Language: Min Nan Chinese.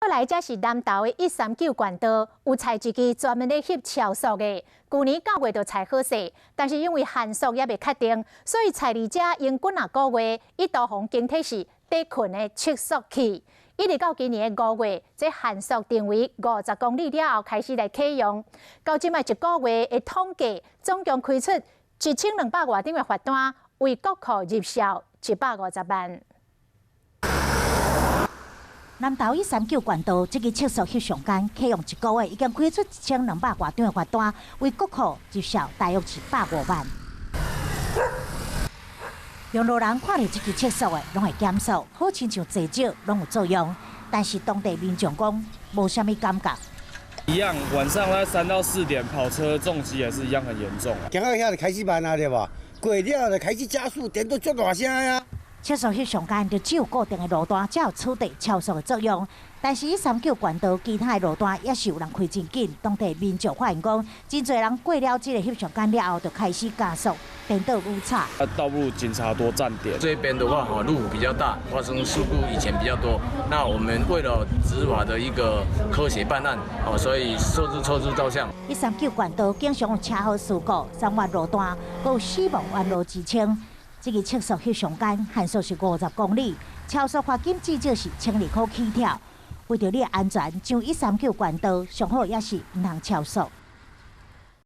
來這是南投的139冠道，有裁一支專門咧翕超速的。舊年9月就裁好勢，但是因為限速猶未確定，所以裁佇遮用幾若個月，一度予警惕是佇睏的測速器。一直到今年的5月，這限速定為50公里了後開始來啟用。到這擺一個月的統計，總共開出1200外張的罰單，為國庫入數150萬。南投139冠道這支測速翕相桿啟用一個月，已經開出1200外張的罰單，為國庫入數大約150萬。用路人看著這支測速的，攏會減速，好親像濟少攏有作用。但是當地民眾講，無啥物感覺。一樣，晚上在3到4點跑車重機也是一樣很嚴重。行到遐就開始慢啊，對無？過了就開始加速，電都足大聲啊！測速翕相桿就只有固定的路段才有取締超速的作用，但是139冠道其他的路段也是有人開真緊。當地民眾發現講，真濟人過了這个翕相桿了後，就開始加速，顛倒愈吵。道路警察多站點，這邊的話，哈路比較大，發生事故以前比較多。那我們為了執法的一個科學辦案，哦，所以設置測速照相。139冠道經常有車禍事故，三彎路段，閣有死亡彎路之稱。這个測速翕相桿限速是50公里，超速罰金至少是1200塊起跳。為著你的安全，上139冠道上好也是毋通超速。